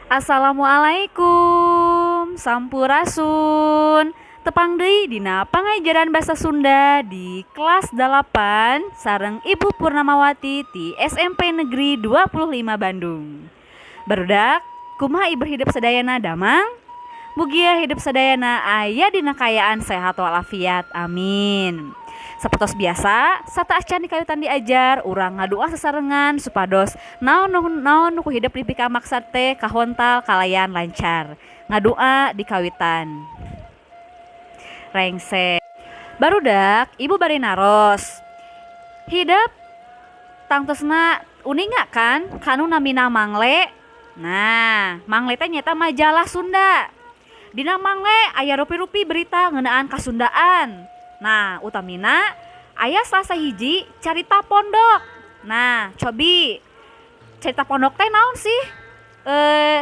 Assalamualaikum, Sampurasun. Tepang deui dina pangajaran bahasa Sunda di kelas 8 sareng Ibu Purnamawati ti SMP Negeri 25 Bandung. Barudak, kumaha ibu hidep sadayana, damang? Mugia hidep sadayana aya dina kaayaan sehat walafiat. Amin. Sapertos biasa, sateuacan dikawitan diajar, urang ngadua sasarengan supados naon naon nu ku hidep dipikamaksad teh kahontal kalayan lancar. Ngadua dikawitan. Rengse. Barudak, Ibu bade naros. Hidep tangtosna uninga kan ka nu namina Mangle? Nah, Mangle teh nyaeta majalah Sunda. Dina Mangle aya rupi-rupi berita ngeunaan kasundaan. Nah, utamina aya salah sahiji carita pondok. Nah, cobi, carita pondok teh naon sih?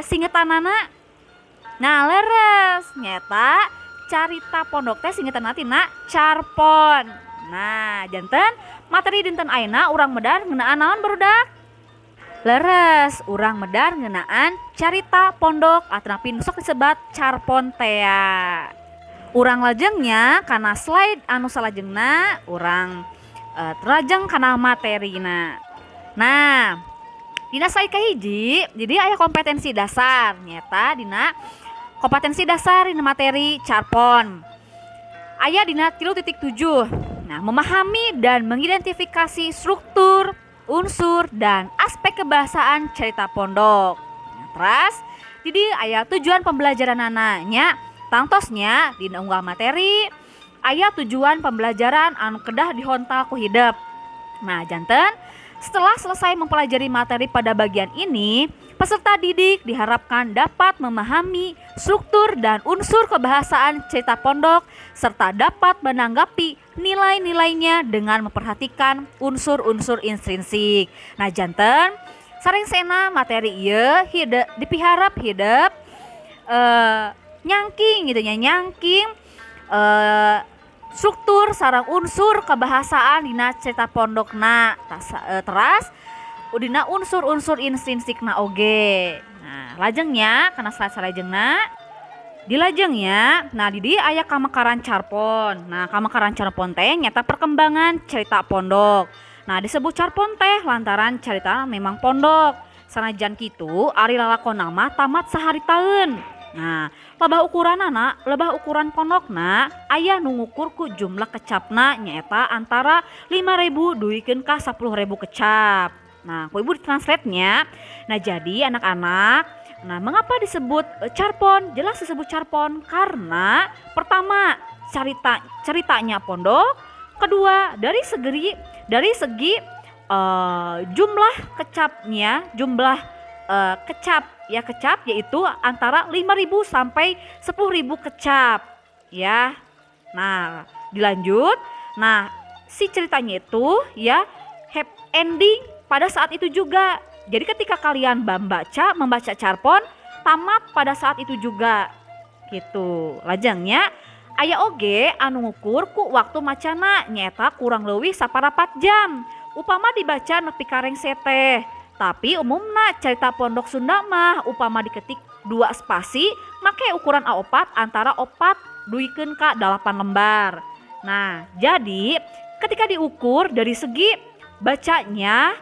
Singetanana? Nah, leres, nyaeta carita pondok teh singetanana tina carpon. Nah, janten materi dinten ayeuna urang medar ngeunaan naon, barudak? Leres, urang medar ngeunaan carita pondok atanapi nu sok disebat carpon tea. Urang lajeng nya kana slide anu salajengna, urang lajeng kana materina. Nah, dina slide kahiji, jadi aya kompetensi dasar, nyaeta dina kompetensi dasar dina materi carpon. Aya dina 3.7. Nah, memahami dan mengidentifikasi struktur, unsur, dan aspek kebahasaan cerita pondok. Nah, teras jadi aya tujuan pembelajaranana nya. Tangtosnya dina unggal materi aya tujuan pembelajaran anu kedah dihontal ku hidep. Nah, janten setelah selesai mempelajari materi pada bagian ini, peserta didik diharapkan dapat memahami struktur dan unsur kebahasaan cerita pondok serta dapat menanggapi nilai-nilainya dengan memperhatikan unsur-unsur intrinsik. Nah, janten sarengsena materi ieu hidep dipiharap hidep nyangking gitu nya, nyangking struktur sareng unsur kebahasaan dina cerita pondokna, teras dina unsur-unsur intrinsikna oge. Nah, lajeng nya kana slide salajengna. Dilajeng nya, nah, di dieu aya kamekaran carpon. Nah, kamekaran carpon teh nyaeta perkembangan cerita pondok. Nah, disebut carpon teh lantaran carita memang pondok. Sanajan kitu, ari lalakonna mah tamat saharitaeun. Nah, lebah ukuranana, lebah ukuran pondokna aya nu ngukur ku jumlah kecapna, nyaeta antara 5000 dugikeun ka 10.000 kecap. Nah, ku Ibu ditranslate nya. Nah, jadi anak-anak, nah, mengapa disebut carpon? Jelas disebut carpon karena pertama, carita ceritanya pondok, kedua, dari segi jumlah kecapnya, jumlah kecap ya, kecap yaitu antara 5000 sampai 10.000 kecap ya. Nah, dilanjut. Nah, si ceritanya itu ya happy ending pada saat itu juga. Jadi ketika kalian membaca carpon, tamat pada saat itu juga gitu. Lajeng nya, aya oge anu ngukur ku waktu macana, nyaeta kurang leuwih saparapat jam upama dibaca nepi ka rengse teh. Tapi umumna cerita pondok Sunda mah upama diketik dua spasi make ukuran A4 antara 4 dugikeun ka 8 lembar. Nah, jadi ketika diukur dari segi bacanya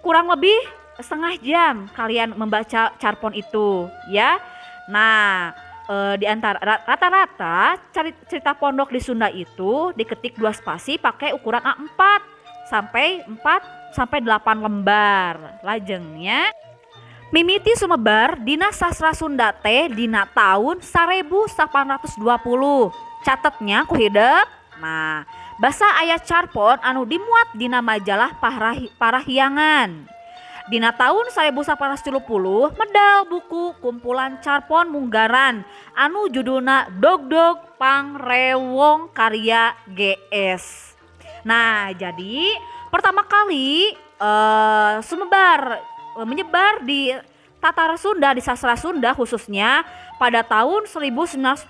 kurang lebih setengah jam kalian membaca carpon itu ya. Nah, di antara rata-rata cerita pondok di Sunda itu diketik dua spasi pakai ukuran A4 sampai 4 sampai 8 lembar. Lajeng nya, mimiti sumebar dina sastra Sunda teh dina tahun 1820. Catet nya ku hidep. Nah, basa aya carpon anu dimuat dina majalah Parahyangan. Dina tahun 1830 medal buku kumpulan carpon munggaran anu judulna Dogdog Pangrewong karya GS. Nah, jadi pertama kali sumebar menyebar di Tatar Sunda, di sastra Sunda khususnya pada tahun 1920.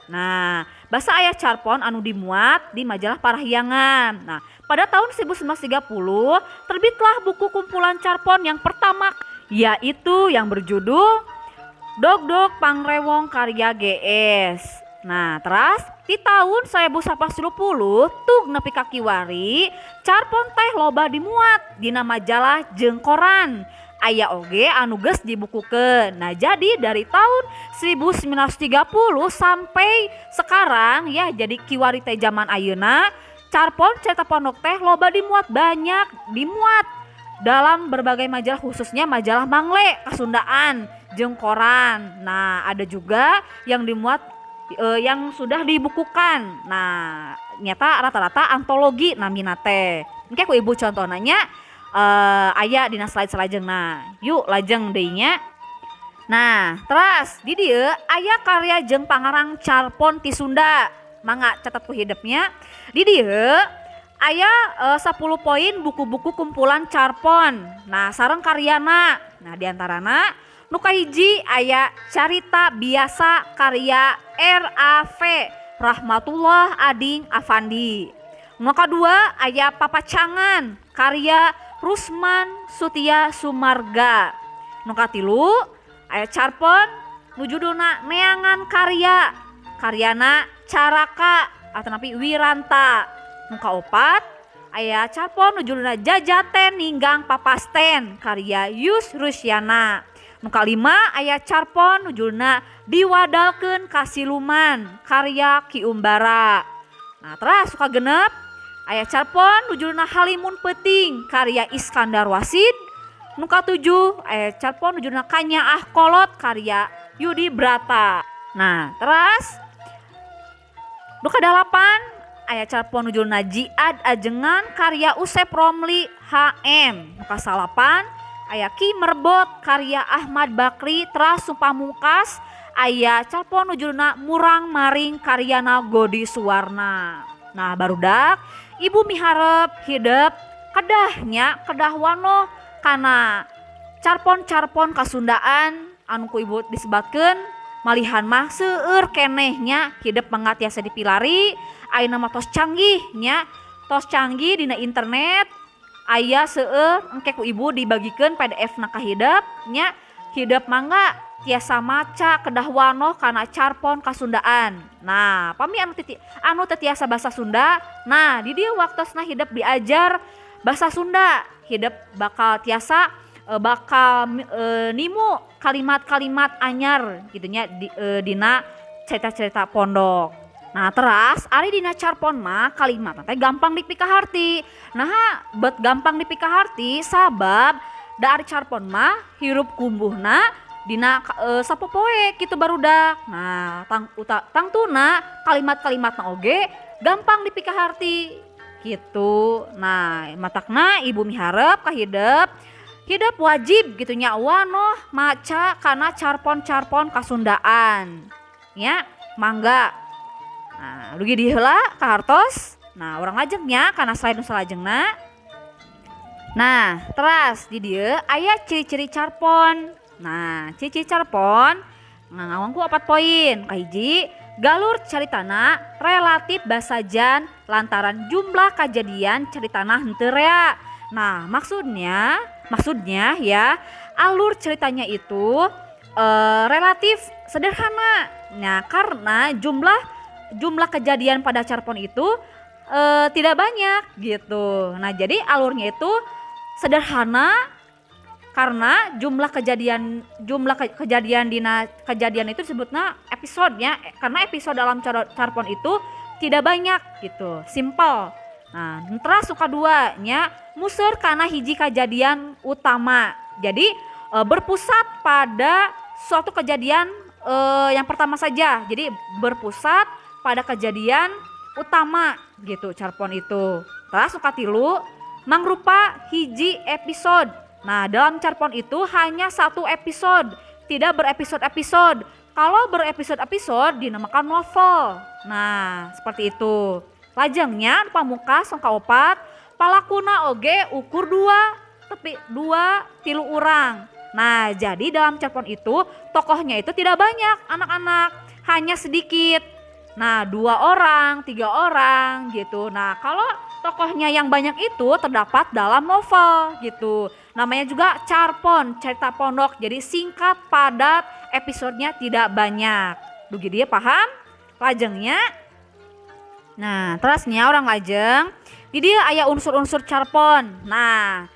Nah, basa aya carpon anu dimuat di majalah Parahyangan. Nah, pada tahun 1930 terbitlah buku kumpulan carpon yang pertama yaitu yang berjudul Dogdog Pangrewong karya GS. Nah, teras di tahun 1910 tuh nepi ka kiwari carpon teh loba dimuat dina majalah jeung koran. Aya oge anu geus dibukukeun. Nah, jadi dari tahun 1930 sampai sekarang ya, jadi kiwari teh zaman ayeuna carpon cerita pondok teh loba dimuat, banyak dimuat dalam berbagai majalah, khususnya majalah Mangle Kasundaan jeung koran. Nah, ada juga yang dimuat yang sudah dibukukan. Nah, nyata rata-rata antologi namina teh. Engke ku ibu contohnanya aya dina slide salajengna. Yuk lajeng deui nya. Nah, teras di dieu aya karya jeung pangarang carpon ti Sunda. Mangga catat ku hidepnya. Di dieu aya 10 poin buku-buku kumpulan carpon. Nah, sareng karyana. Nah, diantarana nu kahiji aya Carita Biasa karya RAV Rahmatullah Ading Afandi. Nu kadua aya Papacangan karya Rusman Sutia Sumarga. Nu katilu aya carpon nu judulna Neangan Karya karyana Caraka atanapi Wiranta. Nu kaopat aya carpon nu judulna Jajaten Ninggang Papasten karya Yus Rusyana. Nu kalima aya carpon nu judulna Diwadalkeun Kasiluman karya Ki Umbara. Nah, teras suka genep aya carpon nu judulna Halimun Peuting karya Iskandar Wasid. Nu katujuh aya carpon nu judulna Kanyaah Kolot karya Yudi Brata. Nah, teras nu kadalapan aya carpon nu judulna Jiad Ajengan karya Usep Romli HM. Nu kasalapan aya Ki Merbot karya Ahmad Bakri. Teras nu pamungkas aya carpon nu judulna Murang Maring karyana Godi Suwarna. Nah, barudak ibu miharep hidep kedahnya kedah wanoh kana carpon-carpon kasundaan anu ku ibu disebatkeun malihan mah seueur kenehnya hidep mangga tiasa dipilari. Ayeuna mah tos canggih nya, tos canggih dina internet aya seueur, engke ku ibu dibagikeun PDF na ka hidep nya. Hidep mangga tiasa maca kedah wanoh kana carpon kasundaan. Nah, pami anu teu tiasa bahasa Sunda, nah di dieu waktosna hidep diajar bahasa Sunda, hidep bakal tiasa bakal nimu kalimat-kalimat anyar gitu nya dina cerita-cerita pondok. Nah, teras ari dina carpon mah kalimat teh gampang dipikaharti. Nah, bet gampang dipikaharti sabab da ari carpon mah hirup kumbuhna dina sapopoe kitu barudak. Nah, tangtuna kalimat-kalimatna oge gampang dipikaharti gitu. Nah, matakna ibu miharep ka hidep, hidep wajib gitu nya wanoh maca kana carpon-carpon kasundaan. Nya, mangga. Nah, dugi di heula ka hartos. Nah, urang lajeng nya kana slide nu salajengna. Nah, teras di dieu aya ciri-ciri carpon. Nah, ciri-ciri carpon ngawangku 4 poin. Kahiji, galur caritana relatif basajan lantaran jumlah kejadian caritana henteu rea. Nah, maksudnya ya, alur ceritanya itu relatif sederhana. Nah, karena jumlah kejadian pada carpon itu tidak banyak gitu. Nah, jadi alurnya itu sederhana karena jumlah kejadian dina kejadian itu disebutnya episode ya, karena episode dalam carpon itu tidak banyak gitu, simple. Nah, terus suka dua nya museur kana hiji kejadian utama. Jadi berpusat pada suatu kejadian yang pertama saja. Jadi berpusat pada kejadian utama gitu carpon itu. Terus suka tilu mangrupa hiji episode. Nah, dalam carpon itu hanya satu episode, tidak berepisode-episode. Kalau berepisode-episode dinamakan novel. Nah, seperti itu. Lajengnya pamungkas nu kaopat, palakuna oge ukur dua, tapi dua tilu urang. Nah, jadi dalam carpon itu tokohnya itu tidak banyak anak-anak, hanya sedikit. Nah, 2 orang, 3 orang gitu. Nah, kalau Tokohnya yang banyak itu terdapat dalam novel gitu. Namanya juga carpon, cerita pondok. Jadi singkat, padat, episodenya tidak banyak. Dugi dia paham? Lajengnya. Nah, terusnya urang lajeng. Di dieu aya unsur-unsur carpon. Nah,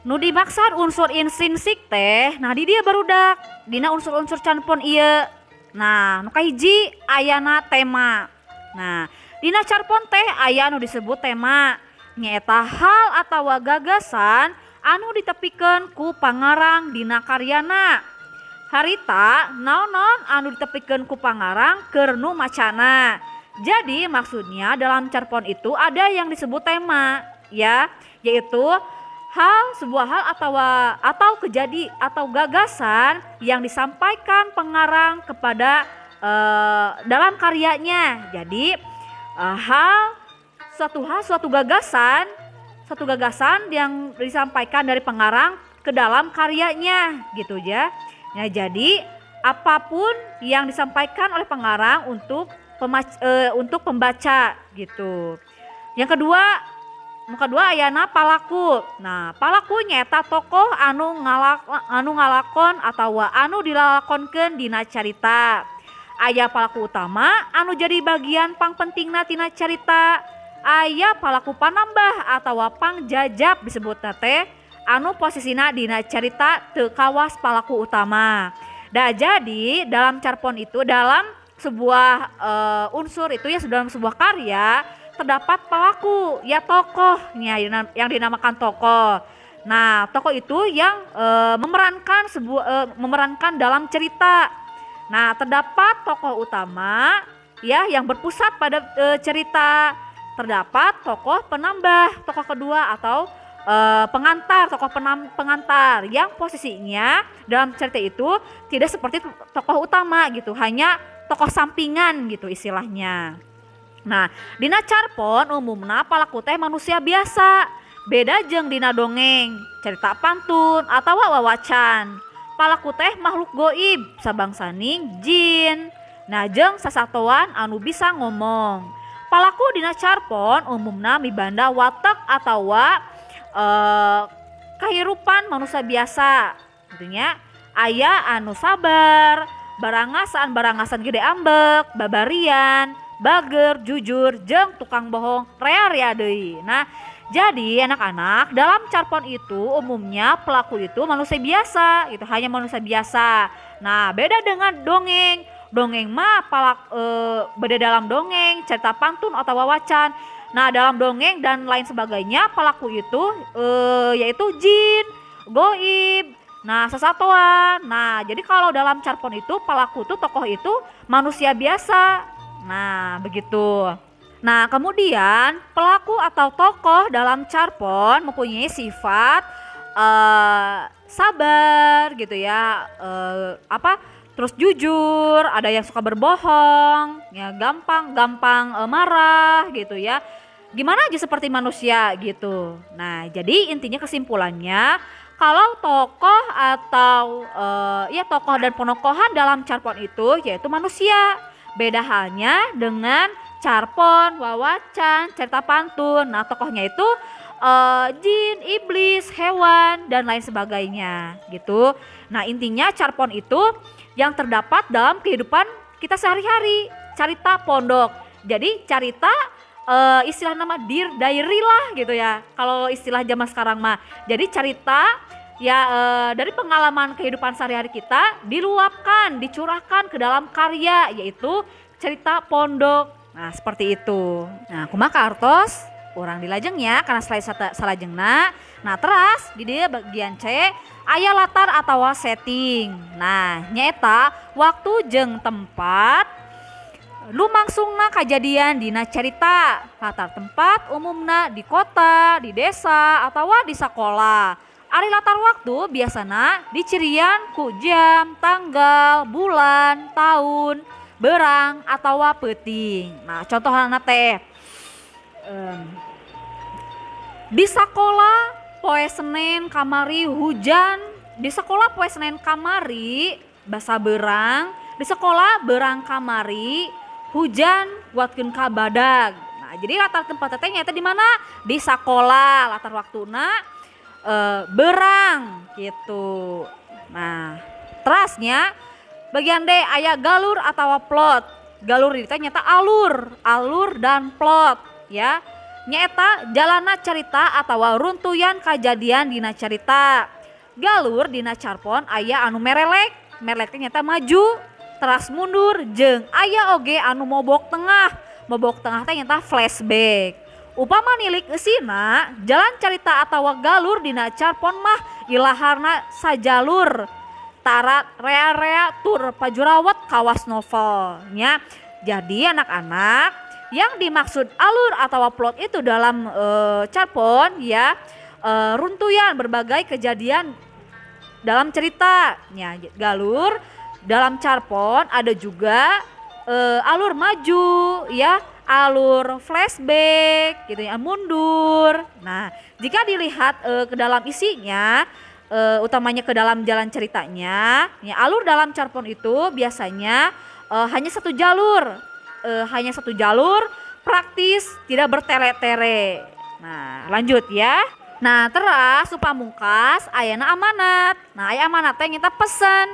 nu dimaksud unsur intrinsik teh, nah di dieu barudak dina unsur-unsur carpon ieu. Nah, nu kahiji ayana tema. Nah, dina carpon teh aya nu disebut tema, nyaeta hal atawa gagasan anu ditepikeun ku pangarang dina karyana. Harita naon-naon anu ditepikeun ku pangarang keur nu macana. Jadi maksudnya dalam carpon itu ada yang disebut tema ya, yaitu hal, sebuah hal atau kejadi atau gagasan yang disampaikan pengarang kepada dalam karyanya. Jadi hal suatu hal suatu gagasan yang disampaikan dari pengarang ke dalam karyanya gitu ya. Nah, jadi apapun yang disampaikan oleh pengarang untuk pembaca gitu. Yang kedua, nu kedua ayana palaku. Nah, palaku nyaeta tokoh anu ngalakon atawa anu dilalakonkeun dina carita. Aya palaku utama anu jadi bagian pangpentingna tina carita. Aya palaku panambah atawa pangjajap disebutna teh anu posisina dina carita teu kawas palaku utama. Nah, jadi dalam carpon itu, dalam sebuah unsur itu ya, dalam sebuah karya terdapat pelaku ya, tokohnya yang dinamakan tokoh. Nah, tokoh itu yang memerankan dalam cerita. Nah, terdapat tokoh utama ya yang berpusat pada cerita. Terdapat tokoh penambah, tokoh kedua atau pengantar, tokoh pengantar yang posisinya dalam cerita itu tidak seperti tokoh utama gitu, hanya tokoh sampingan gitu istilahnya. Nah, dina carpon umumna palaku teh manusia biasa. Beda jeung dina dongeng, cerita pantun atau wawacan. Palaku teh makhluk goib sabangsaning jin. Nah, jeung sasatoan anu bisa ngomong. Palaku dina carpon umumna mibanda watek atawa kahirupan manusia biasa. Gitu nya. Aya anu sabar, barangasan, barangasan gede ambek, babarian, bager, jujur, jeung tukang bohong, rea-rea deui. Nah, jadi anak-anak, dalam carpon itu umumnya pelaku itu manusia biasa gitu, hanya manusia biasa. Nah, beda dengan dongeng. Dongeng mah beda dalam dongeng, cerita pantun atau wawacan. Nah, dalam dongeng dan lain sebagainya pelaku itu yaitu jin, goib, nah sasatoan. Nah, jadi kalau dalam carpon itu pelaku tuh tokoh itu manusia biasa. Nah, begitu. Nah, kemudian pelaku atau tokoh dalam carpon mempunyai sifat sabar gitu ya, apa? Terus jujur, ada yang suka berbohong, ya gampang gampang marah gitu ya. Gimana aja seperti manusia gitu. Nah, jadi intinya kesimpulannya kalau tokoh atau ya tokoh dan penokohan dalam carpon itu yaitu manusia. Beda halnya dengan carpon, wawacan, cerita pantun. Nah, tokohnya itu jin, iblis, hewan dan lain sebagainya gitu. Nah, intinya carpon itu yang terdapat dalam kehidupan kita sehari-hari, carita pondok. Jadi carita istilah nama dir diary lah gitu ya. Kalau istilah zaman sekarang mah. Jadi carita ya dari pengalaman kehidupan sehari-hari kita diluapkan, dicurahkan ke dalam karya yaitu cerita pondok. Nah, seperti itu. Nah, kumaha kaartos? Urang dilajeng ya karena slide salajengna. Nah, teras di dieu bagian C aya latar atau setting. Nah, nyaeta waktu jeung tempat lumangsungna kajadian dina carita. Latar tempat umumna di kota, di desa, atau di sekolah. Ari latar waktu biasana dicirian ku jam, tanggal, bulan, tahun, berang, atau peuting. Nah, contohna teh di sekolah poe Senin kamari hujan, di sekolah poe Senin kamari basa berang, di sekolah berang kamari hujan kuatkeun ka badag. Nah, jadi latar tempat teh nyaeta di mana? Di sakola, latar waktuna berang gitu. Nah, terasnya bagian D aya galur atau plot. Galur itu nyaeta alur, alur dan plot ya. Nyaeta jalana cerita atau runtuyan kejadian dina cerita. Galur dina carpon aya anu merelek, merelek teh nyaeta maju, teras mundur, jeung aya oge anu mobok tengah. Mobok tengah teh nyaeta flashback. Upama nilik eusina, jalan carita atawa galur dina carpon mah ilaharna sajalur tara rea-rea tur pajurawat kawas novel nya. Jadi anak-anak, yang dimaksud alur atau plot itu dalam carpon ya, runtuyan berbagai kejadian dalam cerita ya. Galur dalam carpon ada juga alur maju ya, alur flashback gitu ya, mundur. Nah, jika dilihat ke dalam isinya, utamanya ke dalam jalan ceritanya ya, alur dalam carpon itu biasanya hanya satu jalur, hanya satu jalur praktis, tidak bertele-tele. Nah, lanjut ya. Nah, teras pamungkas ayana amanat. Nah, aya amanat teh kita pesan.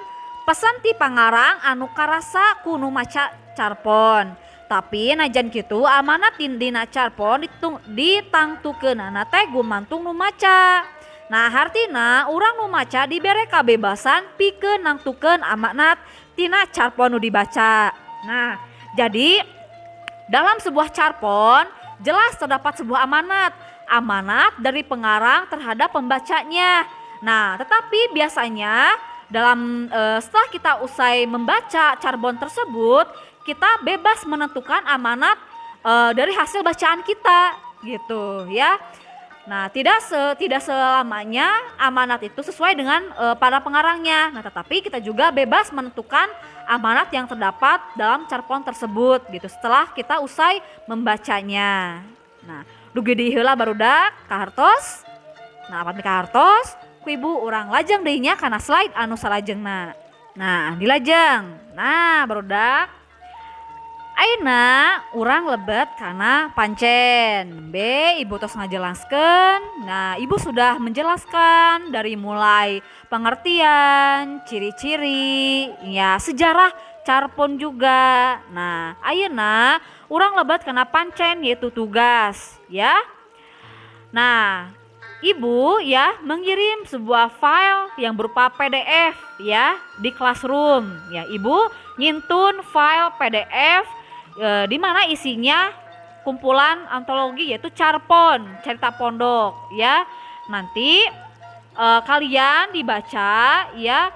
Pesan ti pangarang anu karasa ku nu maca carpon. Tapi najan kitu amanat dina carpon ditangtukeunana teh gumantung nu maca. Nah, hartina urang nu maca dibere kabebasan pikeun nangtukeun amanat tina carpon nu dibaca. Nah, jadi dalam sebuah carpon jelas terdapat sebuah amanat, amanat dari pengarang terhadap pembacanya. Nah, tetapi biasanya dalam setelah kita usai membaca carbon tersebut, kita bebas menentukan amanat dari hasil bacaan kita gitu ya. Nah, tidak selamanya amanat itu sesuai dengan para pengarangnya. Nah, tetapi kita juga bebas menentukan amanat yang terdapat dalam carpon tersebut gitu setelah kita usai membacanya. Nah, dugi di heula barudak kahartos. Nah, apa kahartos? Ku ibu urang lajeng deui nya kana slide anu salajengna. Nah, dilajeng. Nah, barudak, ayeuna urang lebet kana pancen. B, ibu tos ngajelaskeun. Nah, ibu sudah menjelaskan dari mulai pengertian, ciri-ciri, ya sejarah carpon juga. Nah, ayeuna urang lebet kana pancen, yaitu tugas, ya. Nah, ibu ya mengirim sebuah file yang berupa PDF ya di classroom. Ya, ibu ngintun file PDF di mana isinya kumpulan antologi, yaitu carpon cerita pondok ya. Nanti kalian dibaca ya,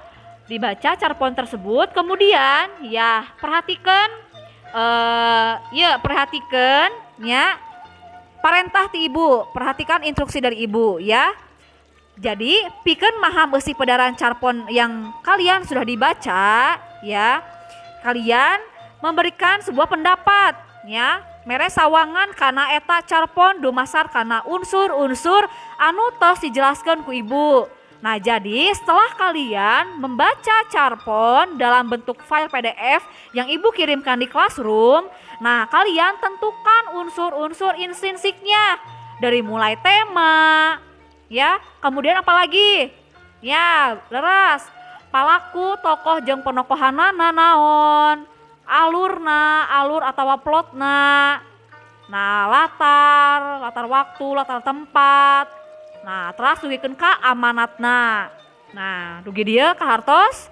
dibaca carpon tersebut, kemudian ya perhatikan, ya perhatikan ya parentah ti ibu, perhatikan instruksi dari ibu ya. Jadi pikeun maham eusi pedaran carpon yang kalian sudah dibaca ya, kalian memberikan sebuah pendapat ya, mere sawangan kana eta carpon dumasar kana unsur-unsur anu tos dijelaskan ku ibu. Nah, jadi setelah kalian membaca carpon dalam bentuk file PDF yang ibu kirimkan di classroom, nah kalian tentukan unsur-unsur intrinsiknya dari mulai tema, ya, kemudian apalagi? Ya, leres, palaku, tokoh jeung penokohanana naon, alurna, alur atau plotna, nah latar, latar waktu, latar tempat. Nah, terus dugikeun ka amanatna. Nah, dugi dieu kahartos.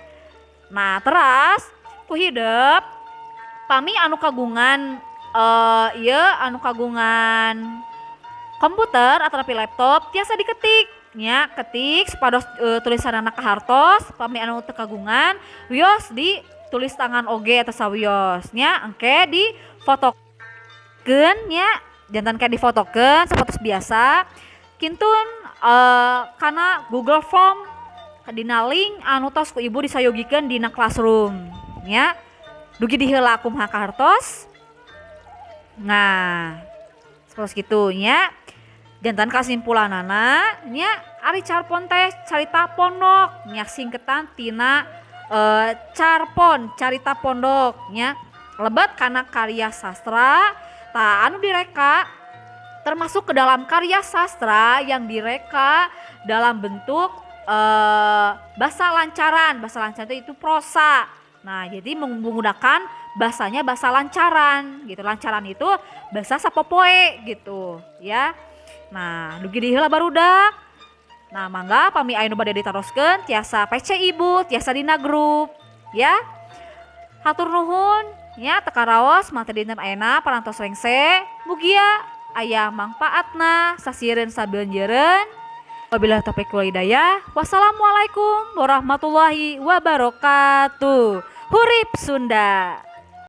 Nah, teras ku hidep pami anu kagungan ieu, anu kagungan komputer atau laptop tiasa diketik nya, ketik supados tulisanana kahartos. Pami anu teu kagungan, wios di tulis tangan oge atau sawios nya. Engke di fotokeun nya, jantan kayak difotokeun seperti biasa, kintun kana Google Form dina link anu tos ku ibu disayogikeun dina classroom nya. Dugi di heula kumaha kahartos? Nah, seperti kitu nya. Jantan kasimpulanana nya, ari carpon teh carita pondok nya, singketan tina carpon carita pondok nya, lebet kana karya sastra. Tah, anu direka termasuk ke dalam karya sastra yang direka dalam bentuk bahasa lancaran. Bahasa lancaran itu prosa. Nah, jadi menggunakan bahasanya bahasa lancaran gitu. Lancaran itu bahasa sapopoe gitu ya. Nah, dugi dieu heula, barudak. Nah, mangga pami aya nu bade ditaroskeun tiasa PC ibu, tiasa dina grup ya. Hatur nuhun nya, teu karaos materi dinten ayeuna parantos rengse. Mugia aya mangpaatna, sasieureun sabeunjeureun. Wabillahi taufiq wal hidayah. Wassalamualaikum warahmatullahi wabarakatuh. Hurip Sunda.